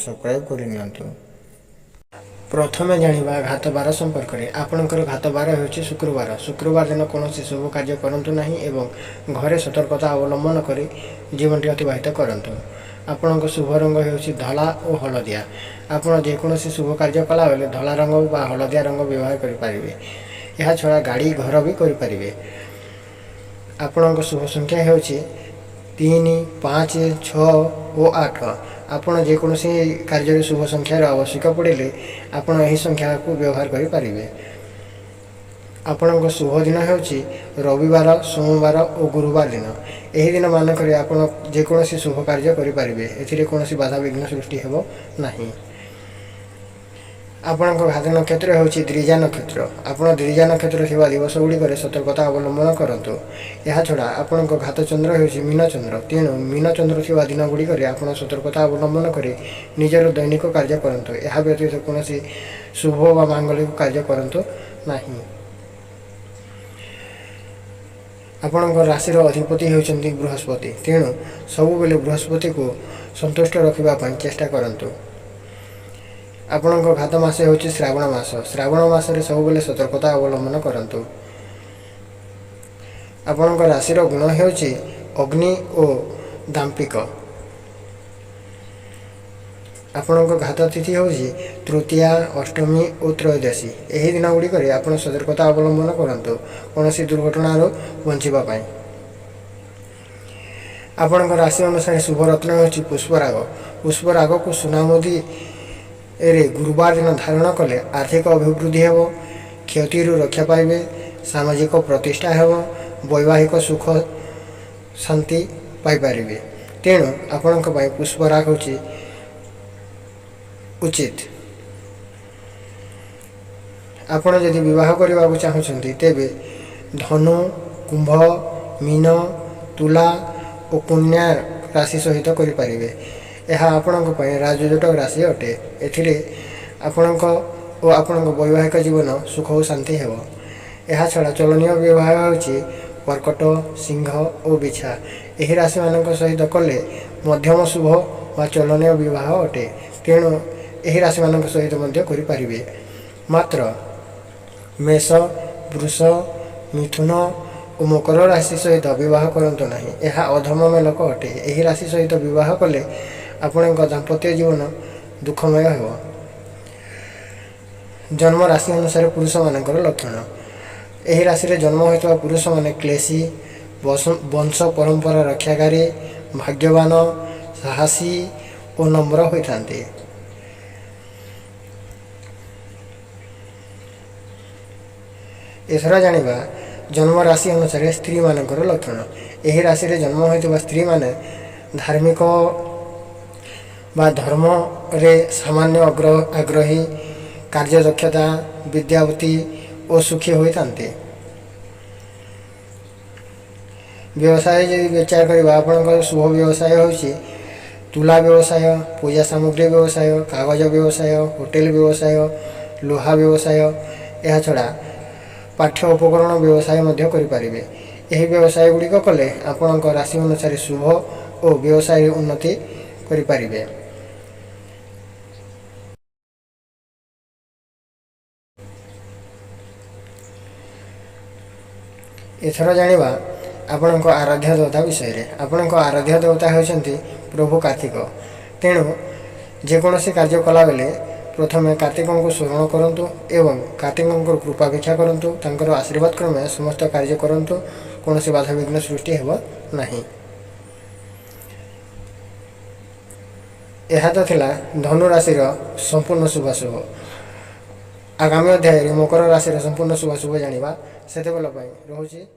Subscribe କରିନିଅନ୍ତୁ। ପ୍ରଥମେ ଜାଣିବା ଘାତବାର ସମ୍ପର୍କରେ। ଆପଣଙ୍କର ଘାତବାର ହେଉଛି ଶୁକ୍ରବାର। ଶୁକ୍ରବାର ଦିନ କୌଣସି ଶୁଭ କାର୍ଯ୍ୟ କରନ୍ତୁ ନାହିଁ ଏବଂ ଘରେ ସତର୍କତା ଅବଲମ୍ବନ କରି ଜୀବନଟି ଅତିବାହିତ କରନ୍ତୁ। ଆପଣଙ୍କ ଶୁଭ ରଙ୍ଗ ହେଉଛି ଧଳା ଓ ହଳଦିଆ। ଆପଣ ଯେକୌଣସି ଶୁଭ କାର୍ଯ୍ୟ କଲାବେଳେ ଧଳା ରଙ୍ଗ ବା ହଳଦିଆ ରଙ୍ଗ ବ୍ୟବହାର କରିପାରିବେ। ଏହାଛଡ଼ା ଗାଡ଼ି ଘର ବି କରିପାରିବେ। ଆପଣଙ୍କ ଶୁଭ ସଂଖ୍ୟା ହେଉଛି 3, 5, 6 ଓ 8। ଆପଣ ଯେକୌଣସି କାର୍ଯ୍ୟରେ ଶୁଭ ସଂଖ୍ୟାର ଆବଶ୍ୟକ ପଡ଼ିଲେ ଆପଣ ଏହି ସଂଖ୍ୟାକୁ ବ୍ୟବହାର କରିପାରିବେ। ଆପଣଙ୍କ ଶୁଭ ଦିନ ହେଉଛି ରବିବାର, ସୋମବାର ଓ ଗୁରୁବାର ଦିନ। ଏହି ଦିନମାନଙ୍କରେ ଆପଣ ଯେକୌଣସି ଶୁଭ କାର୍ଯ୍ୟ କରିପାରିବେ, ଏଥିରେ କୌଣସି ବାଧାବିଘ୍ନ ସୃଷ୍ଟି ହେବ ନାହିଁ। ଆପଣଙ୍କ ଘାତ ନକ୍ଷତ୍ର ହେଉଛି ଦ୍ରିଜା ନକ୍ଷତ୍ର। ଆପଣ ଦ୍ରିଜା ନକ୍ଷତ୍ର ଥିବା ଦିବସ ଗୁଡ଼ିକରେ ସତର୍କତା ଅବଲମ୍ବନ କରନ୍ତୁ। ଏହାଛଡ଼ା ଆପଣଙ୍କ ଘାତଚନ୍ଦ୍ର ହେଉଛି ମୀନଚନ୍ଦ୍ର। ତେଣୁ ମୀନଚନ୍ଦ୍ର ଥିବା ଦିନ ଗୁଡ଼ିକରେ ଆପଣ ସତର୍କତା ଅବଲମ୍ବନ କରି ନିଜର ଦୈନିକ କାର୍ଯ୍ୟ କରନ୍ତୁ। ଏହା ବ୍ୟତୀତ କୌଣସି ଶୁଭ ବା ମାଙ୍ଗଳିକ କାର୍ଯ୍ୟ କରନ୍ତୁ ନାହିଁ। ଆପଣଙ୍କ ରାଶିର ଅଧିପତି ହେଉଛନ୍ତି ବୃହସ୍ପତି। ତେଣୁ ସବୁବେଳେ ବୃହସ୍ପତିକୁ ସନ୍ତୁଷ୍ଟ ରଖିବା ପାଇଁ ଚେଷ୍ଟା କରନ୍ତୁ। ଆପଣଙ୍କ ଘାତ ମାସ ହେଉଛି ଶ୍ରାବଣ ମାସ। ଶ୍ରାବଣ ମାସରେ ସବୁବେଳେ ସତର୍କତା ଅବଲମ୍ବନ କରନ୍ତୁ। ଆପଣଙ୍କ ରାଶିର ଗୁଣ ହେଉଛି ଅଗ୍ନି ଓ ଦାମ୍ପିକ। ଆପଣଙ୍କ ଘାତ ତିଥି ହେଉଛି ତୃତୀୟା, ଅଷ୍ଟମୀ ଓ ତ୍ରୟୋଦଶୀ। ଏହି ଦିନ ଗୁଡ଼ିକରେ ଆପଣ ସତର୍କତା ଅବଲମ୍ବନ କରନ୍ତୁ କୌଣସି ଦୁର୍ଘଟଣାରୁ ବଞ୍ଚିବା ପାଇଁ। ଆପଣଙ୍କ ରାଶି ଅନୁସାରେ ଶୁଭ ରତ୍ନ ହେଉଛି ପୁଷ୍ପରାଗ। ପୁଷ୍ପରାଗକୁ ସୁନାମୁଦିରେ ଗୁରୁବାର ଦିନ ଧାରଣ କଲେ ଆର୍ଥିକ ଅଭିବୃଦ୍ଧି ହେବ, କ୍ଷତିରୁ ରକ୍ଷା ପାଇବେ, ସାମାଜିକ ପ୍ରତିଷ୍ଠା ହେବ, ବୈବାହିକ ସୁଖ ଶାନ୍ତି ପାଇପାରିବେ। ତେଣୁ ଆପଣଙ୍କ ପାଇଁ ପୁଷ୍ପରାଗ ହେଉଛି ଉଚିତ। ଆପଣ ଯଦି ବିବାହ କରିବାକୁ ଚାହୁଁଛନ୍ତି ତେବେ ଧନୁ, କୁମ୍ଭ, ମୀନ, ତୁଳା ଓ କନ୍ୟା ରାଶି ସହିତ କରିପାରିବେ। ଏହା ଆପଣଙ୍କ ପାଇଁ ରାଜଯୋଟକ ରାଶି ଅଟେ। ଏଥିରେ ଆପଣଙ୍କ ଓ ଆପଣଙ୍କ ବୈବାହିକ ଜୀବନ ସୁଖ ଓ ଶାନ୍ତି ହେବ। ଏହାଛଡ଼ା ଚଳନୀୟ ବିବାହ ହେଉଛି କର୍କଟ, ସିଂହ ଓ ବିଛା। ଏହି ରାଶିମାନଙ୍କ ସହିତ କଲେ ମଧ୍ୟମ ଶୁଭ ବା ଚଳନୀୟ ବିବାହ ଅଟେ। ତେଣୁ ଏହି ରାଶିମାନଙ୍କ ସହିତ ମଧ୍ୟ କରିପାରିବେ। ମାତ୍ର ମେଷ, ବୃଷ, ମିଥୁନ ଓ ମକର ରାଶି ସହିତ ବିବାହ କରନ୍ତୁ ନାହିଁ। ଏହା ଅଧମ ମେଲକ ଅଟେ। ଏହି ରାଶି ସହିତ ବିବାହ କଲେ ଆପଣଙ୍କ ଦାମ୍ପତ୍ୟ ଜୀବନ ଦୁଃଖମୟ ହେବ। ଜନ୍ମ ରାଶି ଅନୁସାରେ ପୁରୁଷମାନଙ୍କର ଲକ୍ଷଣ। ଏହି ରାଶିରେ ଜନ୍ମ ହୋଇଥିବା ପୁରୁଷମାନେ କ୍ଲେଶୀ, ବଂଶ ପରମ୍ପରା ରକ୍ଷାକାରୀ, ଭାଗ୍ୟବାନ, ସାହସୀ ଓ ନମ୍ର ହୋଇଥାନ୍ତି। ଏଥର ଜାଣିବା ଜନ୍ମ ରାଶି ଅନୁସାରେ ସ୍ତ୍ରୀମାନଙ୍କର ଲକ୍ଷଣ। ଏହି ରାଶିରେ ଜନ୍ମ ହୋଇଥିବା ସ୍ତ୍ରୀମାନେ ଧାର୍ମିକ ବା ଧର୍ମରେ ସାମାନ୍ୟ ଆଗ୍ରହୀ, କାର୍ଯ୍ୟଦକ୍ଷତା, ବିଦ୍ୟାବତୀ ଓ ସୁଖୀ ହୋଇଥାନ୍ତି। ବ୍ୟବସାୟ ଯଦି ବିଚାର କରିବା, ଆପଣଙ୍କର ଶୁଭ ବ୍ୟବସାୟ ହେଉଛି ତୁଲା ବ୍ୟବସାୟ, ପୂଜା ସାମଗ୍ରୀ ବ୍ୟବସାୟ, କାଗଜ ବ୍ୟବସାୟ, ହୋଟେଲ ବ୍ୟବସାୟ, ଲୁହା ବ୍ୟବସାୟ। ଏହାଛଡ଼ା ପାଠ୍ୟ ଉପକରଣ ବ୍ୟବସାୟ ମଧ୍ୟ କରିପାରିବେ। ଏହି ବ୍ୟବସାୟ ଗୁଡ଼ିକ କଲେ ଆପଣଙ୍କ ରାଶି ଅନୁସାରେ ଶୁଭ ଓ ବ୍ୟବସାୟରେ ଉନ୍ନତି କରିପାରିବେ। ଏଥର ଜାଣିବା ଆପଣଙ୍କ ଆରାଧ୍ୟ ଦେବତା ବିଷୟରେ। ଆପଣଙ୍କ ଆରାଧ୍ୟ ଦେବତା ହେଉଛନ୍ତି ପ୍ରଭୁ କାର୍ତ୍ତିକ। ତେଣୁ ଯେକୌଣସି କାର୍ଯ୍ୟ କଲାବେଳେ ପ୍ରଥମେ କାର୍ତ୍ତିକଙ୍କୁ ସ୍ମରଣ କରନ୍ତୁ ଏବଂ କାର୍ତ୍ତିକଙ୍କର କୃପା ଭିକ୍ଷା କରନ୍ତୁ। ତାଙ୍କର ଆଶୀର୍ବାଦ କ୍ରମେ ସମସ୍ତ କାର୍ଯ୍ୟ କରନ୍ତୁ, କୌଣସି ବାଧାବିଘ୍ନ ସୃଷ୍ଟି ହେବ ନାହିଁ। ଏହା ତ ଥିଲା ଧନୁ ରାଶିର ସମ୍ପୂର୍ଣ୍ଣ ଶୁଭାଶୁଭ। ଆଗାମୀ ଅଧ୍ୟାୟରେ ମକର ରାଶିର ସମ୍ପୂର୍ଣ୍ଣ ଶୁଭାଶୁଭ ଜାଣିବା। ସେତେବେଳ ପାଇଁ ରହୁଛି।